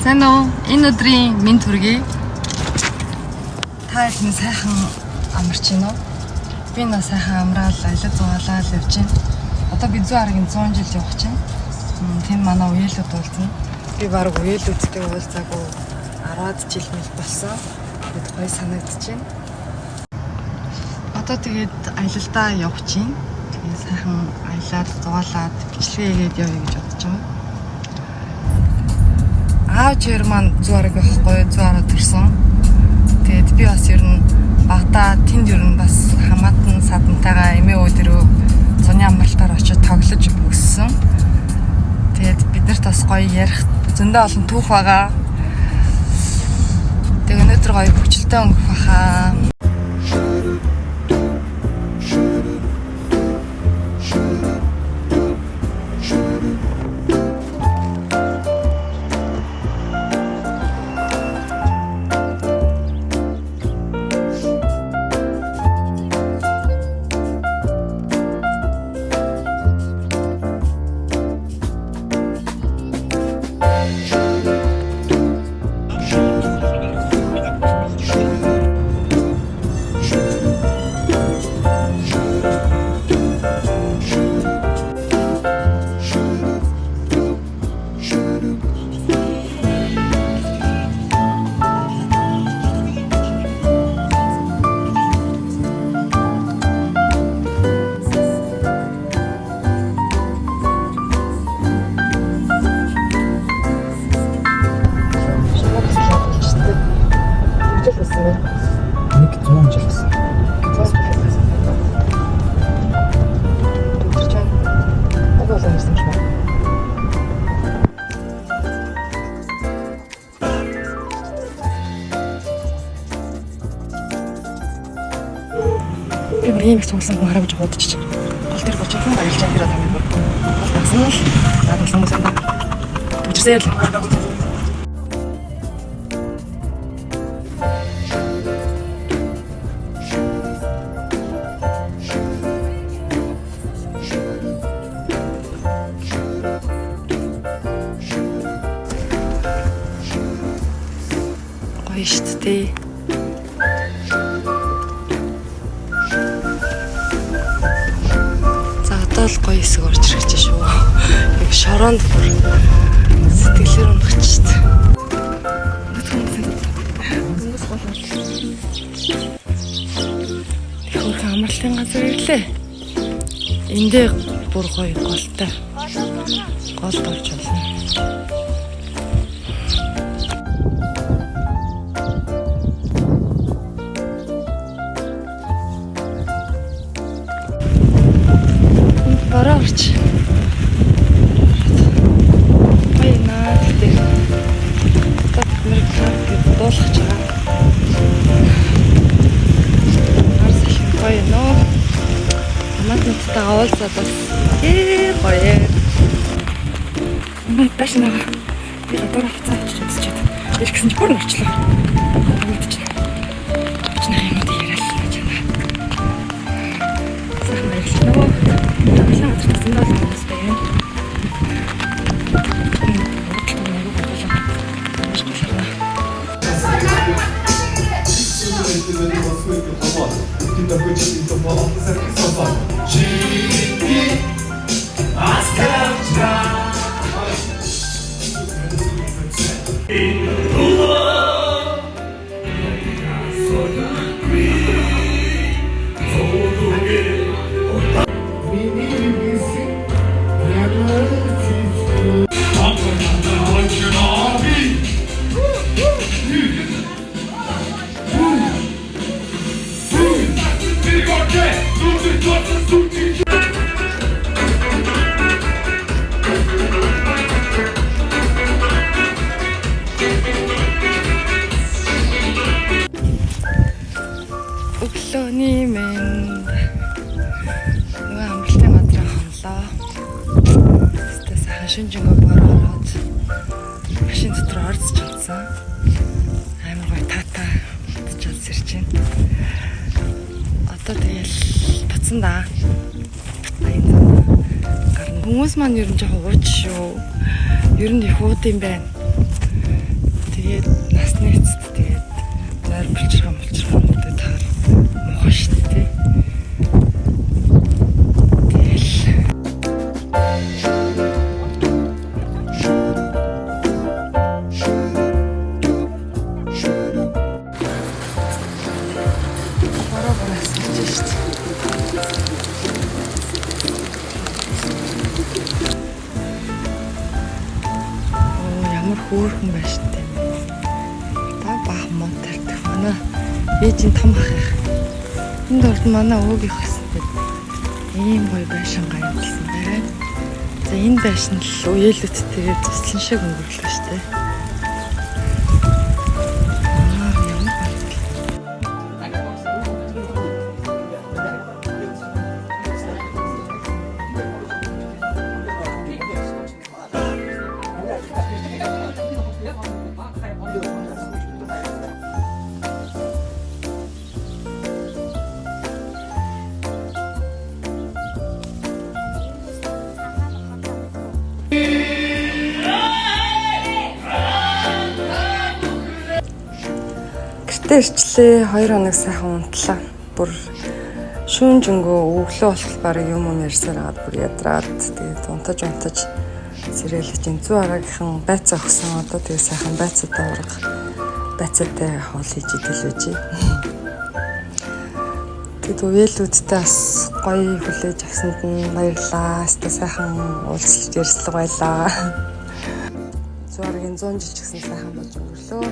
Сайн уу? Энэ өдрийн мэнд хүргэе. Та бүхэн сайхан амарч байна уу? Би на сайхан амраал, аялал зугаалал явж байна. Одоо би зүүн аргийн 100 жил явах чинь. Тэнд манай үеэлүүд уулзна. Би баг үеэлүүдтэй уулзаагүй 10-аад жил мэл болсон. Бид гоё санагдаж байна. Одоо тэгээд аялалдаа явах чинь. Тэгээд сайхан аялаад, зугаалаад, бичлэгээ хийгээд явъя гэж бодож байгаа. Аав чир маань зүү араг байхгүй зүү араа төрсөн. Тэгээд би бас ер нь багада тэнд ер нь бас хамаатан садантайгаа эмээ өөдрөө зуны амралтаар очиж тоглож өссөн. Тэгээд биднэрт бас гоё ярих зөндөө олон түүх байгаа. Тэгээд өнөөдөр гоё хөвчлөлтэй өнгөрөх баха. Шамаг болчихсон. Жил болсон бэ? Нэг 100 жил болсон. 100 жил болсон. Тэр чинь яг бол амарсан юм шиг байна. Би бүр ийм их цугласан хүн хараагүй жоо удчихчих. Гол дээр болж байгаа баярлж байгаа тэр одоо бүр. Гол дагсан л дагсан хүмүүс юм. Түгжирсээр л. Гоё шүү дээ. За одоо л гоё хэсэг орж ирэх чинь шүү. Яг шороонд бүр сэтгэлээр унах чинь шүү дээ. Их хөөрхөн амралтын газар ирлээ. Эндээ бүр гоё голтой. Голд орж болно. Бороо орч. Гоё наа гэдэг. Одоо бид нэр парк гэж дуулах байгаа. Хар салхи гоё нөө. Хамаатнуудтайгаа уулзаад бас гоё. Манай тааш нэг би гадуур авцаа авчиж үзчихэд ирэх гэсэн чи бүр нөрчлөө. Мэдчихэв. Чиний юмуд яриад л байж байна. Сайхан баярлалаа. Нөгөө амлан газар зөндөө олон хүмүүс байна. Урд нь айгүй болоо. Маш гоё. Өглөөний мэнд. Нөгөө амралтын газраа хонлоо. Тэстэ сайхан шинжэнгөө бороо ороод машин дотор орж чадсан. Амар гоё тата бодож сэрч байна. Одоо тэгэл буцсан да. Аян зам гарна. Хүмүүс маань ер нь жоохон ууж шүү. Ер нь их ууд юм байна. Тэгээд насны эцэст тэгээд зайр булчирхаа мулчирхаа таар муухай шүү дээ. Тэгэл бороо бороо асарч шүү дээ. Оо ямар хөөрхөн байж тээ. Та баахан мод тарих. Манай ээжийн том ах их. Энд орд манай өвөөгийнх гэсэн тэгээд ийм гоё байшин гайвалсан байна. За энэ байшин л уяльдтэйгээ цуслан шиг өнгөрлөө шүү дээ. Аа ямар гоё. Гэртээ ирчлээ. 2 хоног сайхан унтлаа. Бүр шүүн жөнгөө өглөө болтол бараг юм юм ярьсаар агаад бүр ядраад тэгээд унтаж унтаж сэрээлж ин зүү араагийнхан байцаа өгсөн. Одоо тэгээд сайхан байцаатай урга байцаатай хоол хийж идэл байж. Тэгэд үеэлүүдтэй бас гоё хүлээж авсанд нь баярлалаа. Өстө сайхан уулзалт ярьслага байлаа. Зүү аргийн 100 жил ч гэсэн сайхан болж өнгөрлөө.